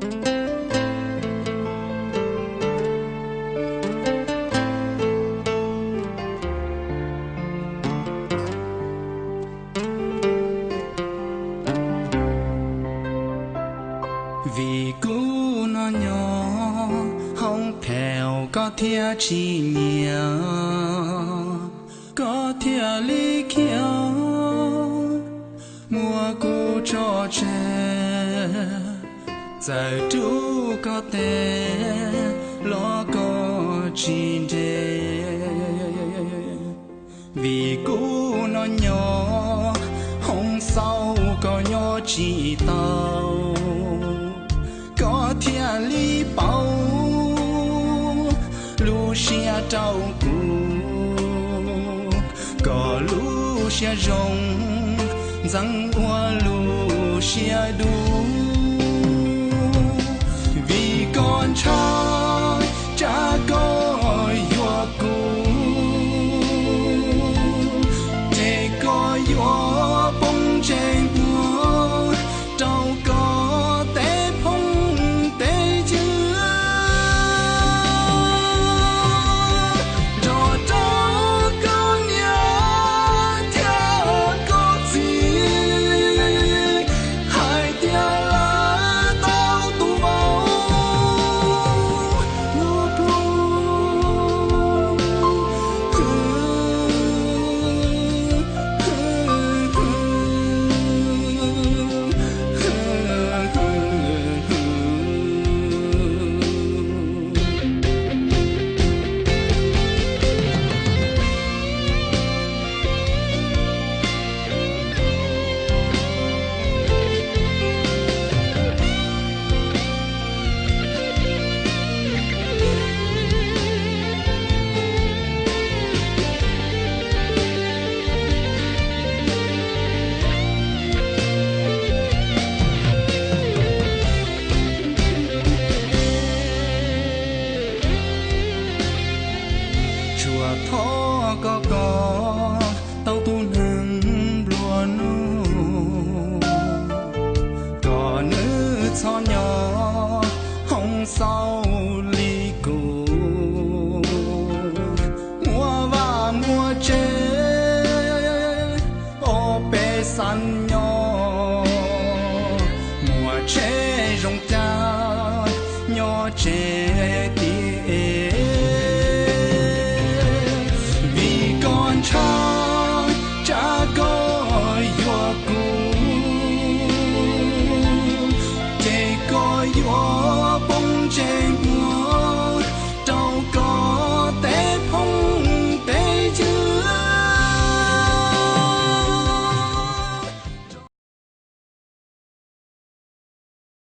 Vim kuv noj nyob hoob pheum koj thiaj tsis nyiam, koj thiaj li khiav muab kuv tso tseg. Txawm rub koj tes los koj tsis nres, vim kuv noj nyob hoob xauj koj nyob tsis tau, koj thiaj li pauv lub siab rau kuv, kom lub siab zoo ntxeev ua lub siab dub. Vim koj ntshaw tsam